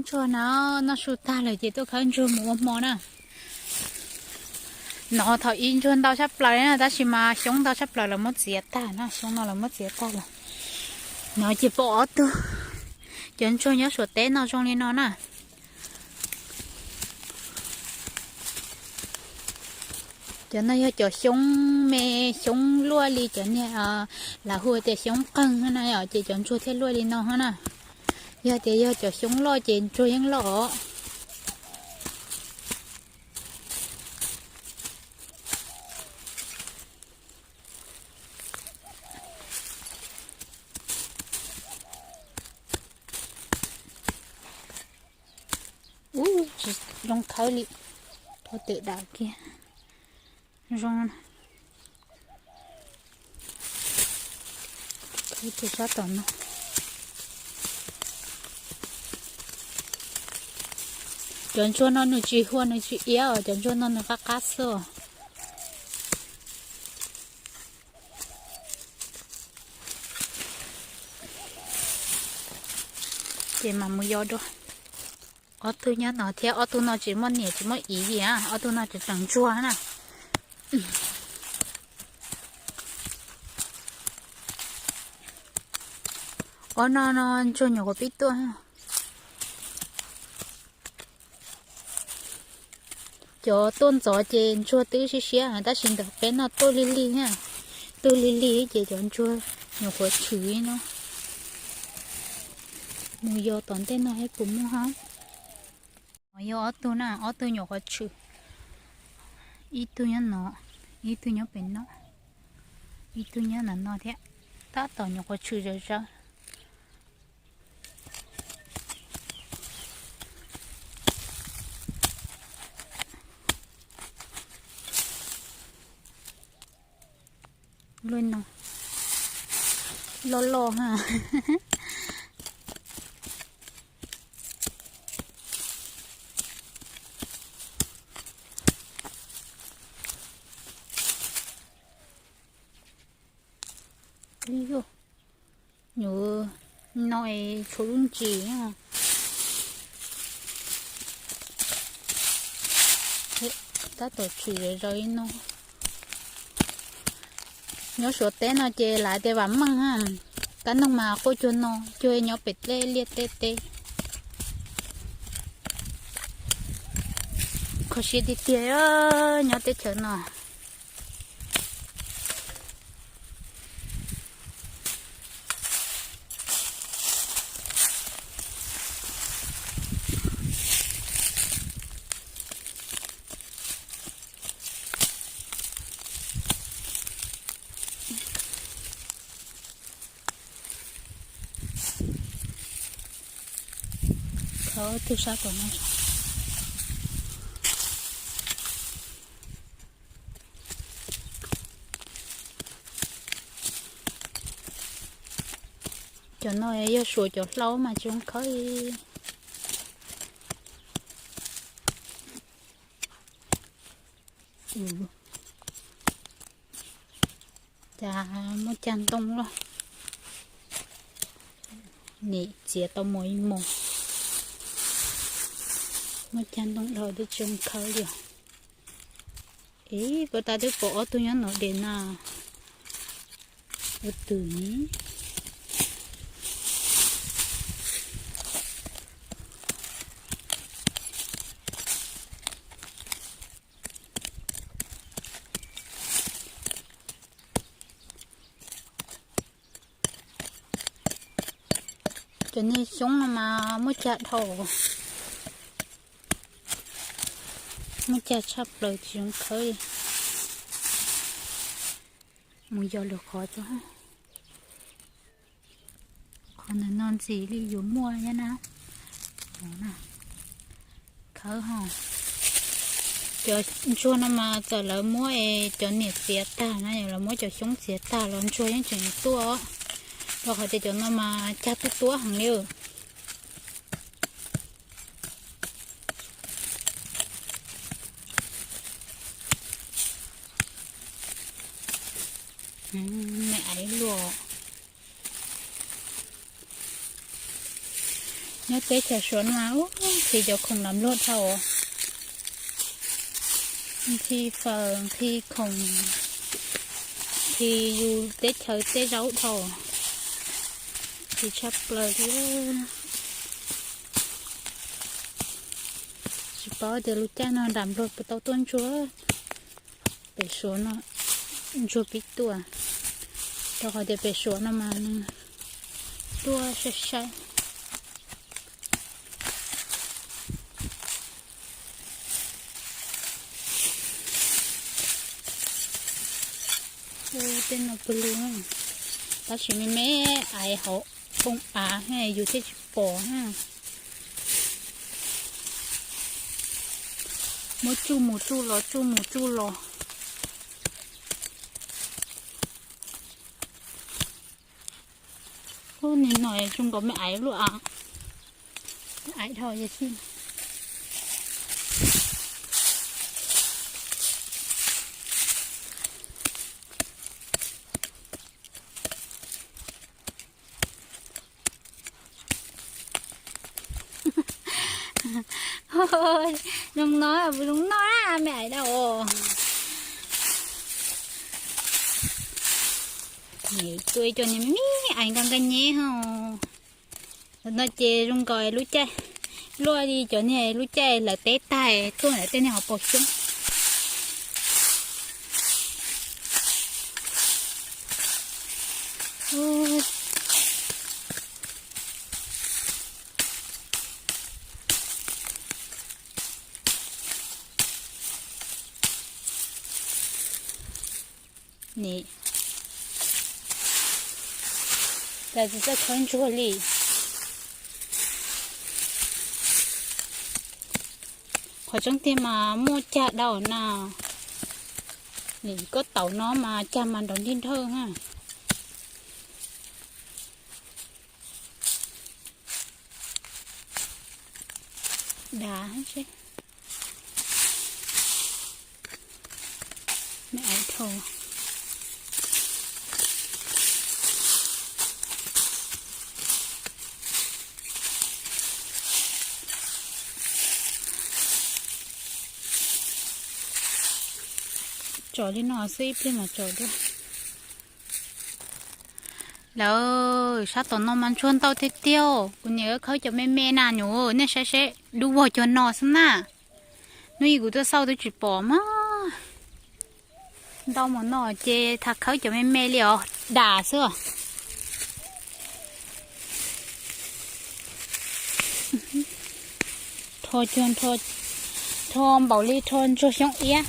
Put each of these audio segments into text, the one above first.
Ntsuag no noj su tag lawm ces tuaj khawb ntsuag mus ua hmo na. No thaum ub ntsuag ntau tshaj plaws na, tab sis mas xyoob ntau tshaj plaws lawv muab txiav tag na, xyoob no lawv muab txiav tag lawm. No ces pom ob tug, cov ntsuag nyob Suav teb no zoo li no na. Cov no yog cov xyoob me, xyoob luaj li cov niag, lawv hu tias xyoob qeeg na, ces cov ntsuag thiaj luaj li no na. Yog tias yog cov xyoob loj ces ntsuag yeej loj os. Ub, tsis zoo khawb li, rau tes dam kiag. Zoo, khawb tus sab tom no. Cov ntsuag no nws tsis huam nws tsis iab os, cov ntsuag no nws qab qab xwb os. Ces mam mus yos dua. Ob tug nyob no thiab, ob tug no tsis muaj niam tsis muaj txiv li, ob tug no tseem tseem ntsuag na. Ob no no ntsuag nyuam qhuav pib tuaj. Cov tuaj ntxov ces ntsuag twb siab siab, tab sis ntawm peb no tuaj lig lig, tuaj lig lig ces cov ntsuag nyuam qhuav tshwm no. Mus yos tom ntej no seb puas muaj hab. Yog ob tug na, ob tug nyuam qhuav tshwm. Ib tug nyob no, ib tug nyob pem no, ib tug nyob ntawm no thiab. Tab tom nyuam qhuav tshwm zawv zawv. Luaj no, loj loj ha. Nyuam no es tshuav lub ntsis. Tab tom tshwm zawv zawv li no. Nyob Suav teb no ces lawv tias vam meej ha. Kab noog mas quaj cuag no, cuag nyob pem tej liaj tej teb. Kho siab tiag tiag nyob teb chaws no. Khawb tus sab tom no. Cov no yog Suav cov hlau mas tsis zoo khawb li. Cas muaj cag ntoo los? Nim txiav tau mos ib mos. Muaj cag ntoo dhau twb tsis zoo khawb li os. Ib puas tas twb pom ob tug nyob no dej na. Ua twm ni. Cov niag xyoob no mas muaj cag dhau. Muaj cag tshaj plaws tsis zoo khawb li. Mus yos lwm qhov tso. Qhov ntawm no ntxim li yuav muaj thiab na. Khawb ho. Cov ntsuag no mas txawm lawv muab es cov niam txiav tag na, lawv muab cov xyoob txiav tag los ntsuag yeej tseem tuaj. Rau qhov tias cov no mas cag tuaj tuaj heev li. Me aiv luaj. Teb chaws Suav no mas ub, nqhis cov khoom lam luag dhau, nqhis fawm, nqhis khoom, nqhis yus teb chaws tej zaub dhau, nqhis tshaj plaws thiab. Tsis paub tias lub caij no nram npluag puas tau tuaj ntsuag. Pem Suav no ntsuag pib tuaj, rau qhov tias pem Suav no mas nws tuaj sai sai. Tej no pw lug, tab sis me me aiv hauv poo av yus thiaj tsis pom na. Muab tsuj mus tsuj los, tsuj mus tsuj los. Ub, nim no zoo nkaus me aiv luaj, aiv dhau yog xij. Zoo no, zoo no na me aiv dau. Tua ib co me me aiv nqa nqa nyeb ho. No ces zoo nkaus lub caij, luaj li cov niag lub caij lawv teb tag tuaj lawm tej niag hauv paus xyoob. Nim, cas tsis txawj khawb ntsuag li. Qhov tseeb tiag mas muaj cag dau na. Nim koj tauv no mas cag mas nrov ntig nrhawj na. Dav. Me aiv dhau. Tsom li no xwb ib pliag mas tsom dua. Lawv sab tom no mas ntsuag ntau tiag tiag. Kuv niam khawb cov me me na nyuam, nej saib seb dub vog cuag no xwb na. Hnub ib kuv tuaj xauj twb tsis pom mas. Ntau mus no ces tham khawb cov me me li os, dam xwb os. Rho cuag, rho npaum li rho ntsuag xyoob iab.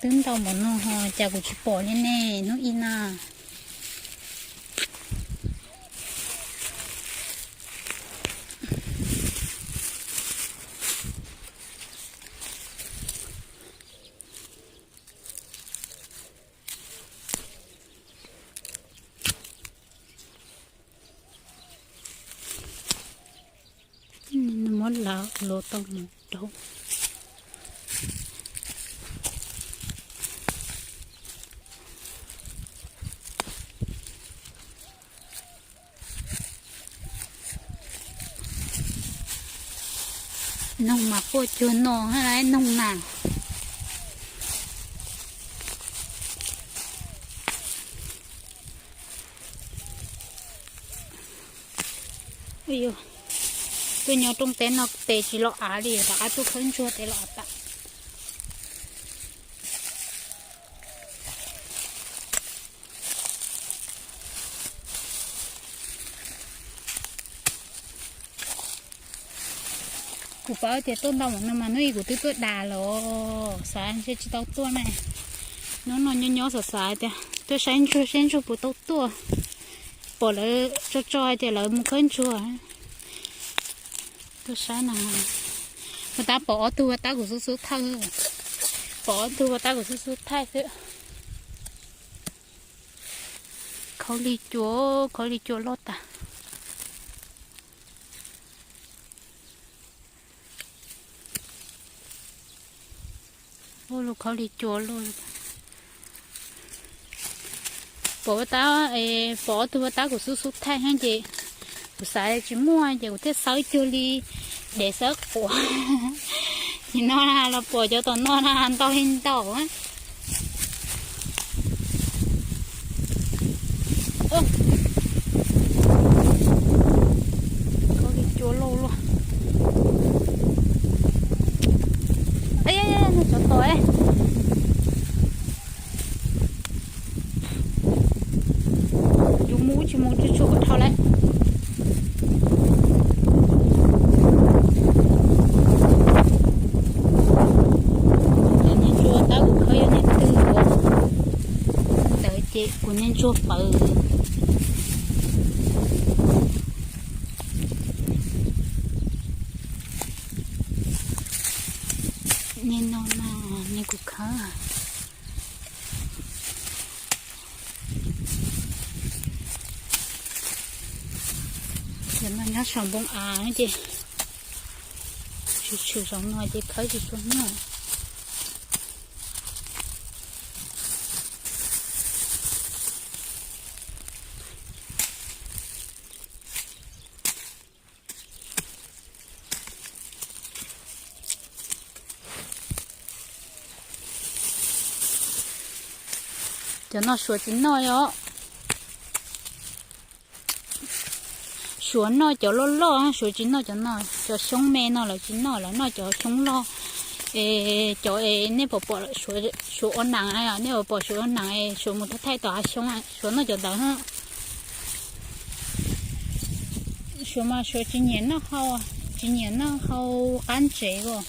Twb ntau mus no ho cas kuv tsis pom li ne, hnub ib na. Muab lawv los tau mus rau. Noog mas quaj cuag no, noog na. Tuaj nyob rooj teb no tes tsis los av li, rov qab tuaj khawb ntsuag tes los av tas. Kuv paub tias tuaj ntau mus no mas hnub ib kuv twb tuaj das lawm, xav ntshe tsis tau tuaj ne. Hnub no nyob nyob xav xav tias tuaj saib ntsuag seb ntsuag puas tau tuaj. Pom lawv tso tso hais tias lawv mus khawb ntsuag. Tuaj saib na, ua tab pom ob tug ua tab kuv xub xub thawj, pom ob tug ua tab kuv xub xub thawj xwb. Khaub lig cua, khaub lig cua loj tas. Luj, khaub lig cua luj. Pom tab, pom ob tug tab kuv xub xub thaij heev ces kuv xav tsis muaj ces kuv thiaj xawb cuag li dev xawb quav. Nim no na los pom cov tom no na ntau li ntau. Khaub lig cua lauj luaj. Cov tom, yus mus tsis mus tsuj tsuag kuv dhau lawm. Cov niag ntsuag tab kuv khawb yog niag twg ntawd ces kuv niag ntsuag pawv. Niag no mas niag kuv khawb. Cov no nyob saum npoo av ces tshwm tshwm saum no ces khawb tsis tshua muaj. Cov no suav tsis noj os. Suav noj cov loj loj, suav tsis noj cov no, cov xyoob me no lawv tsis noj, lawv noj cov xyoob loj. Es cov es nej puas pom suav ua nees, nej puas pom suav ua nees es suav mus thaij thaij tom hav xyoob, suav noj cov ntawd. Suav mas suav tsis nyiam noj hau, tsis nyiam noj hau qab ntsev os.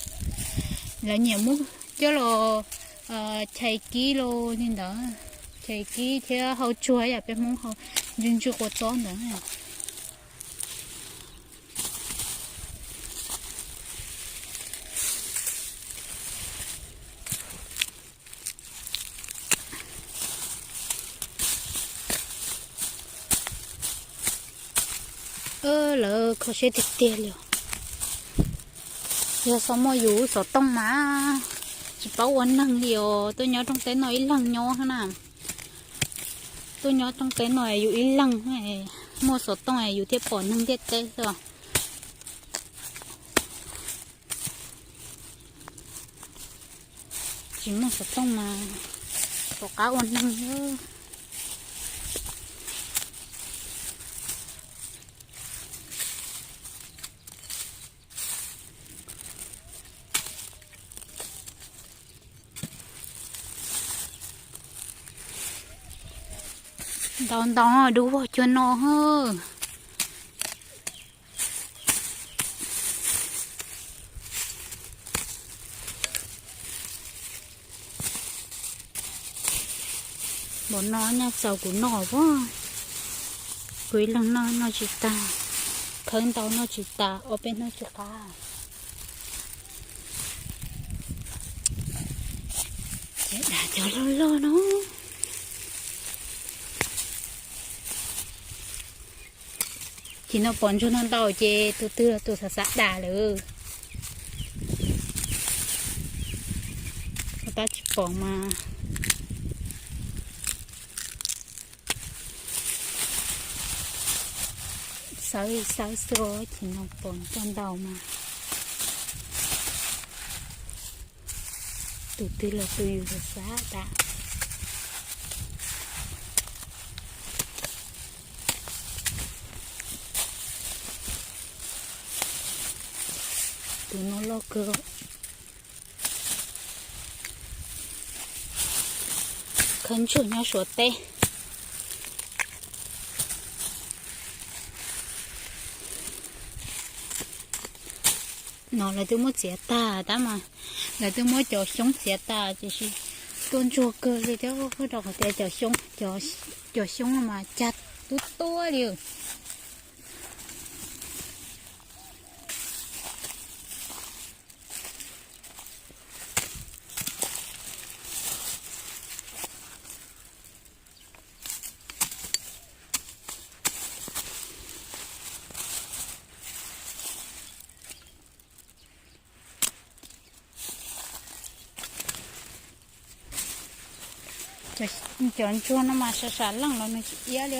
Lawv nyiam muab coj los chais kib los li ntawd, chais kib thiab hau tsuag yam peb Hmoob hau ntsuj ntsuj qua txob ntawd. Lawv kho siab tiag tiag li. Yog xav muaj yus xov tooj mas tsis paub ua neeg li os, tuaj nyob rooj teb no ib leeg nyob na. Tuaj nyob rooj teb no yus ib leeg, muaj xov tooj yus thiaj pom neeg ntiaj teb xwb. Tsis muaj xov tooj mas tom qab ua neeg. Ntau ntau dub vog cuag no. Npaum no nyaj txaus kuv noj as. Kuv ib leeg noj noj tsis tag, khawb ntau noj tsis tas, ob peb hnub tsis qab. Cov loj loj no. Ces no pom ntsuag no ntau ces tus twg los tus xav xav dam lawm. Tab tsis pom mas xawb xawb xwb, ces no pom ntau ntau mas tus twg los tus yus xav xav dam. Tus no loj kawg. Khawb ntsuag nyob Suav teb. No lawv twb muab txiav tag tab mas, lawv twb muab cov xyoob txiav tag tiam sis tuaj ntsuag kawg li thiab rau qhov tias cov xyoob, cov xyoob mas cag tub tuab li. Cov ntsuag no mas sam sam leej los nws tsis iab li.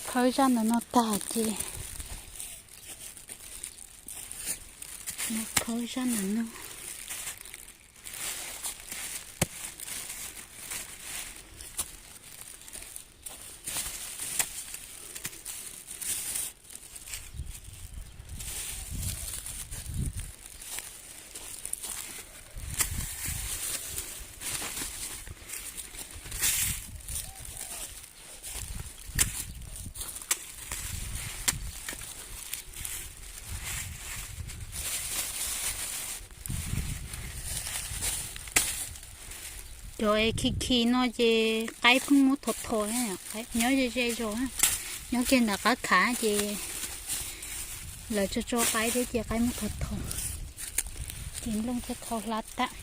Khawb zaj ntawm no tag ces khawb zaj ntawm no. Cov es khi khi no ces qaib pheej muab thom thom, nyob ze ze zos, nyob kiag ntawm qab khav ces lawv tso tso qaib thiab ces qaib muab thom thom, ces nplooj thiaj khau hlab tag.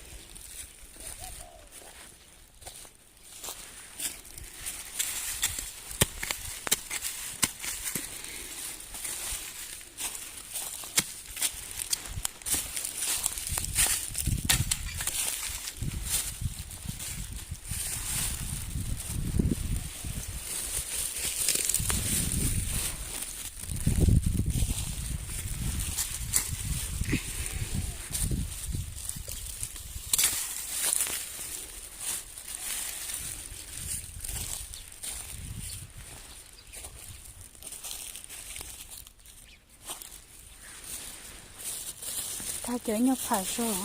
Tag cov nyuag pham zog.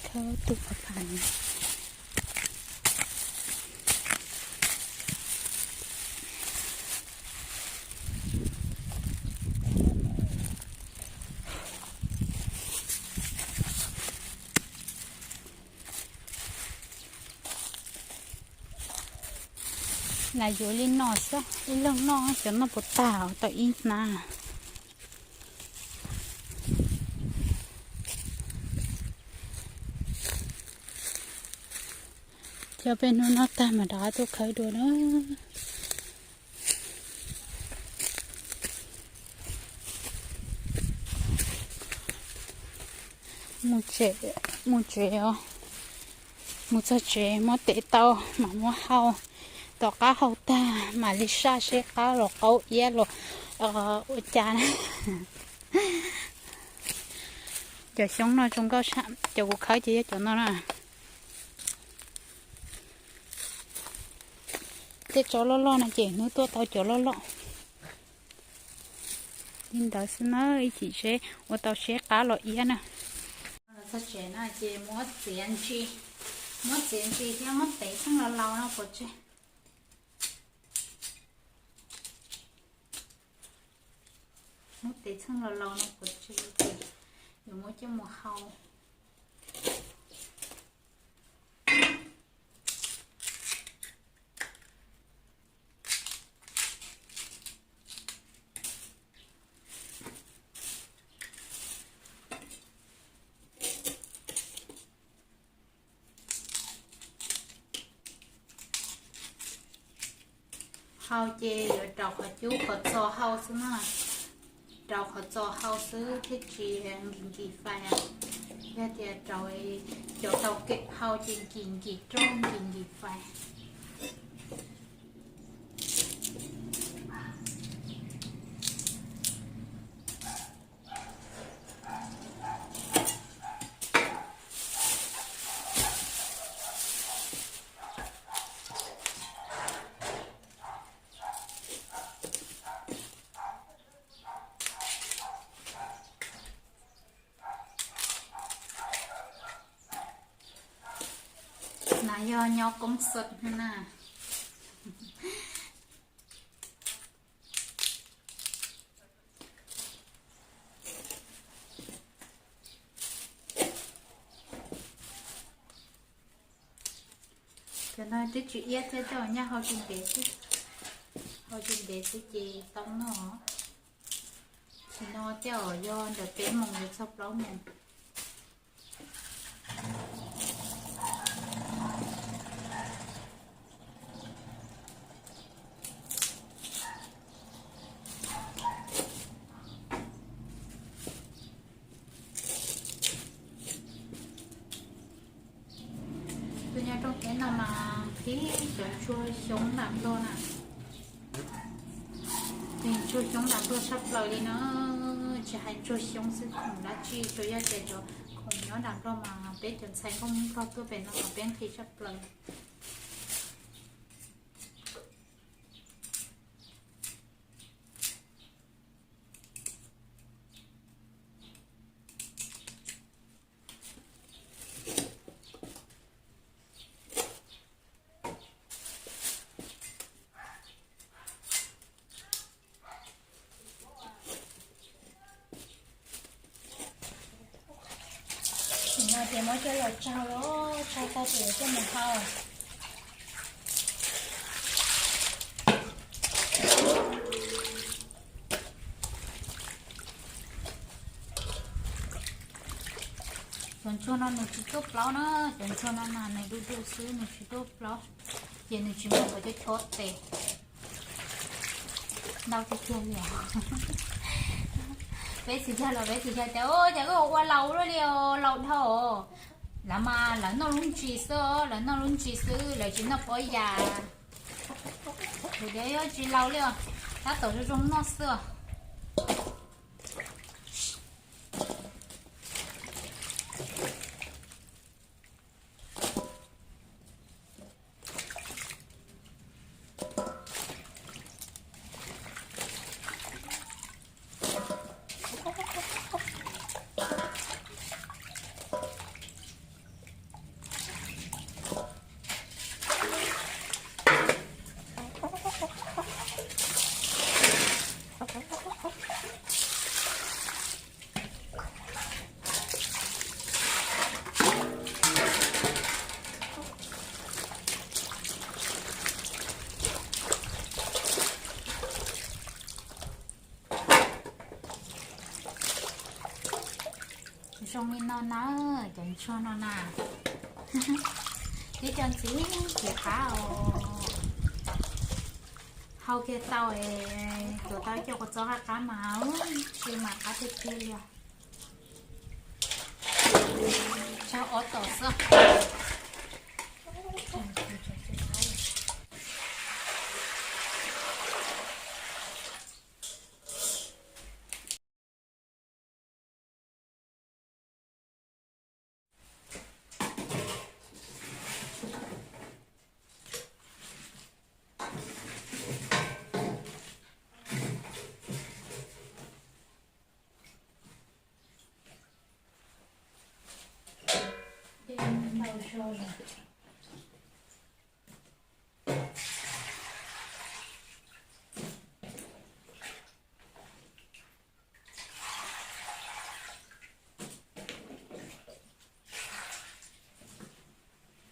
Khawb tus pham pham. Lam yuav li no xwb, ib leeg noj cov noj puas tag tau ib hnab. Cov peb hnub noj tag mas rov qab tuaj khawb dua na. Mus tsev, mus tsev os. Mus txog tsev muab tes tau mam muab hau. Tom qab hau tag mam li saj seb qab los qaub iab los ua cas na. Cov xyoob no zoo nkauj, cov kuv khawb ces yog cov no na. Tej tsob loj loj no ces hnub tuaj tau cov loj loj. Li ntawd xwb na, ib chim seb ua tau seb qab los iab na. Txog tsev na ces muab txiav ntsis, muab txiav ntsis thiab muab tev txheej laus laus no pov tseg. Muab tev txheej laus laus no pov tseg ces yuav muab coj mus hau. Hau ces yuav rau qhov cub qhov txos hau xwb na. Rau qhov txos hau xwb thiaj tsis nkis nkis fais. Yog tias rau cov tau kem hau ces nkis nkis roj nkis nkis fais. No yog nyob koob xwm na. Cov no twb tsis iab thiab, coj nyaj hau tsis ntev xwb, hau tsis ntev xwb ces tau noj. Tsis no coj yog ntawm peb moos yuav txog plaub moos. Cov ntsuag xyoob nram Nplog na, cov ntsuag xyoob nram Nplog tshaj plaws li no, tsis hais ntsuag xyoob xwb, khoom dab tsi tsuas yog tias cov khoom nyob nram Nplog mas peb cov ntxhais nkauj Hmoob Nplog tuaj pem no mas peb nqhis tshaj plaws. Nim no ces muab coj los tsau los tsau tau ces coj mus hau. Cov ntsuag no nws tsis tuaj plaub na, cov ntsuag no mas nws du du xwb nws tsis tuaj plaub, ces nws tsis muaj qhov cov chob tes. Ntau tiag tiag li os. Peb txiv yawg los peb txiv yawg tias, Ua cas koj ua laus luaj li os, laus dhau os. Lawv mas lawv noj lub ntsis xwb os, lawv noj lub ntsis xwb, lawv tsis noj pob yas. Kuv tias, Yuav tsis laus li os, tab tom zoo zoo noj xwb os. Zoo li no na, cov ntsuag no na, tib co ntxiv tsis qab os. Hau kiag tau es tuav tau cov kua txob qab qab mas, tsis mas qab tiag tiag li os. Tsau ob tom xwb.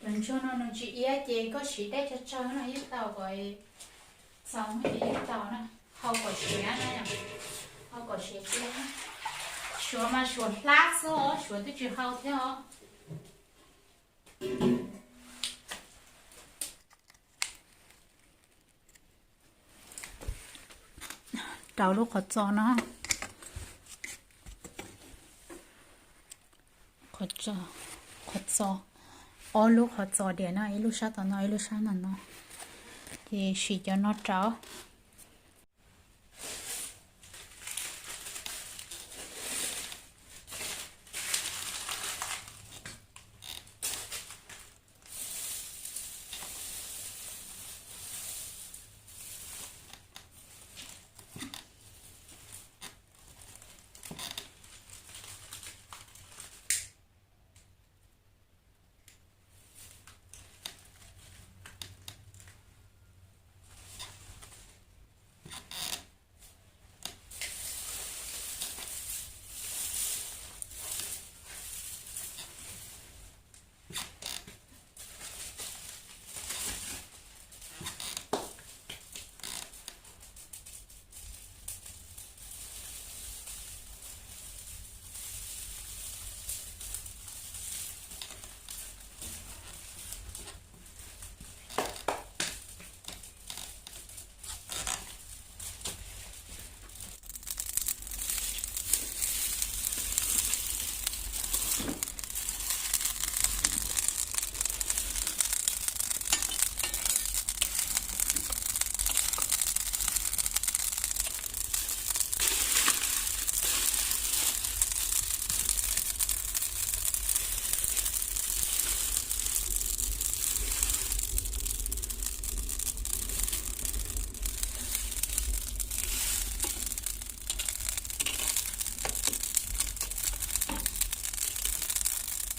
Cov ntsuag no nws tsis iab ces koj siv dej tsawg tsawg no yeej tau, kom txaus ces yeej tau na. Hau kom siav na, hau kom siav tiag. Suav mas suav hlab xwb os, suav twb tsis hau thiab os. Rau lub qhov txos no, qhov txos, qhov txos, ob lub qhov txos diam no, ib lub sab tom no ib lub sab tom no, ces siv cov no rau.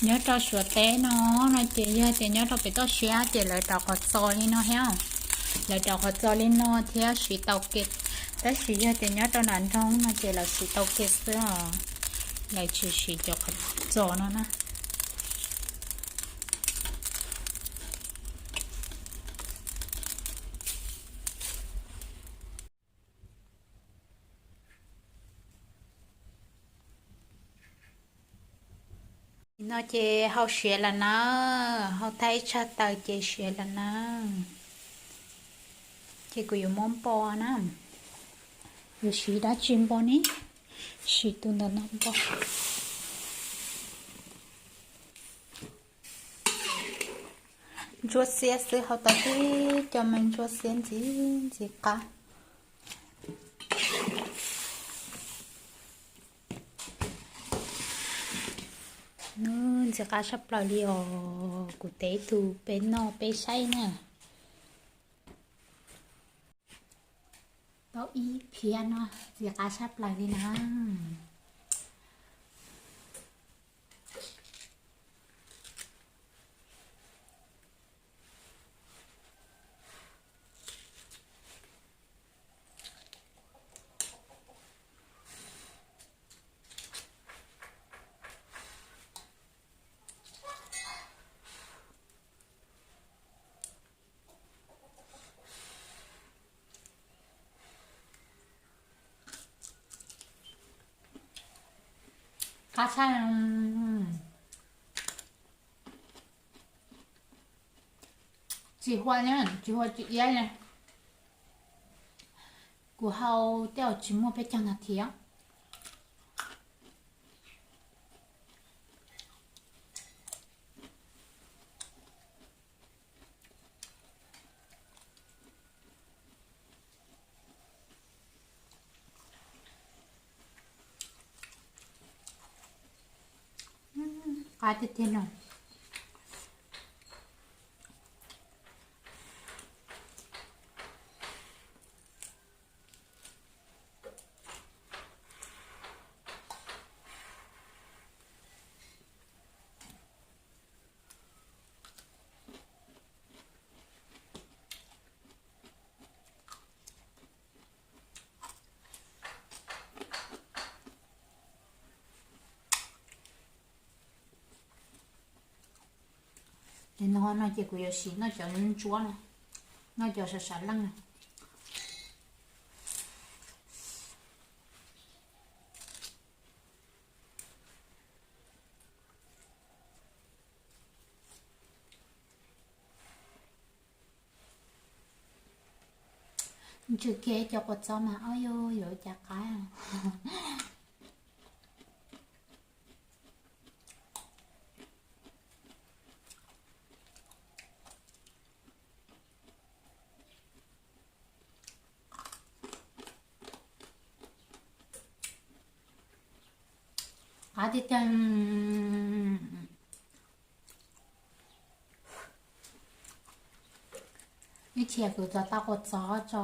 Nyob rau Suav teb no, no ces yog tias nyob rau pem toj siab ces lawv rau qhov txos li no thiab. Lawv rau qhov txos li no thiab siv tau kev, tab sis yog tias nyob rau nram nroog no ces lawv siv tau kev xwb os. Lawv tsis siv cov qhov txos no na. No ces hau siav lawm na, hau tag ib tshaj taws ces siav lawm na. Ces kuv yuav muab npo na, yuav siv dab tsi npo ne? Siv tus ntawm no npo. Ntsuab xiab xwb, hau tau tib co me ntsuab xiab ntxiv ntxiv qab. Ntxiv qab saj plaws li os. Kuv tev ib tug peb noj peb saib na. Tau ib phiab no, ntxiv qab saj plaws li na. Qab tshaj. Tsis hua, tsis hua tsis iab li. Kuv hau tej zaum tsis muaj peb caug nas this. Qab tiag tiag no. Ces no no ces kuv yuav siv noj cov ntsuab no, noj cov sav sav leej no. Ntsws kiag cov kua txob mas ob yuav yuav cas qab. Qab tiag tiag. Ib chim kuv txog tau kua txob tso,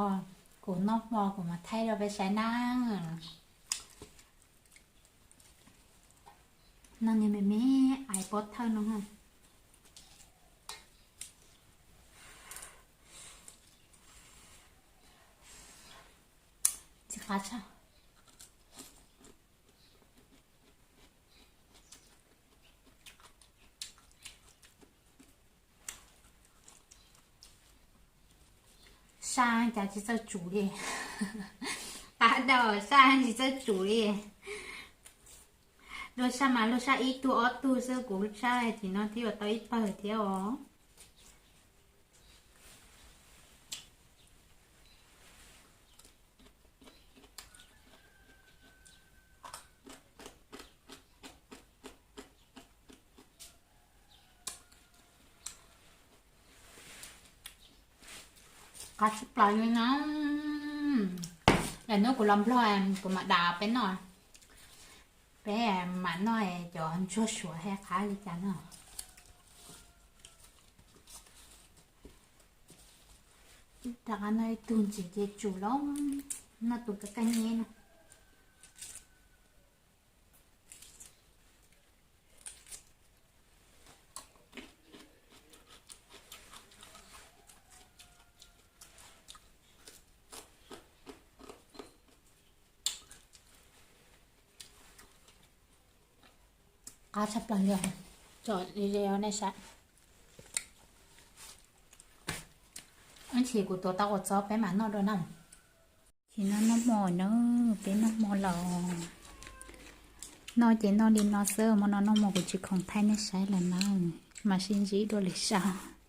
kuv noj hmo kuv mam thaij rau peb saib na. No niag me me aiv pob thawj no. Ntxim qab tshaj. Saj cas tsis txawj tsum li. Qab dau saj tsis txawj tsum li. Luag saj mas luag saj ib tug ob tug xwb, kuv saj tim no twb yuav tau ib pawg thiab os. Qab tshaj plaws li no. Lwm hnub kuv los Nplog kuv mam da peb noj. Peb mam noj cov ntsuag Suav he qab li cas no. Rov qab noj ib tug ntxiv ces tsum lauj, noj tus kab kaj nyeb no. Qab tshaj plaws li, tsom ze nej saib. Ib chim kuv tuav tau ua txob peb mam noj dua na. Ces no noj hmo na, peb noj hmo los. Noj ces noj li no xwb, hmo no noj hmo kuv tsis khoom thaij nej saib lawm na, mas sib ntsib dua lwm zaus.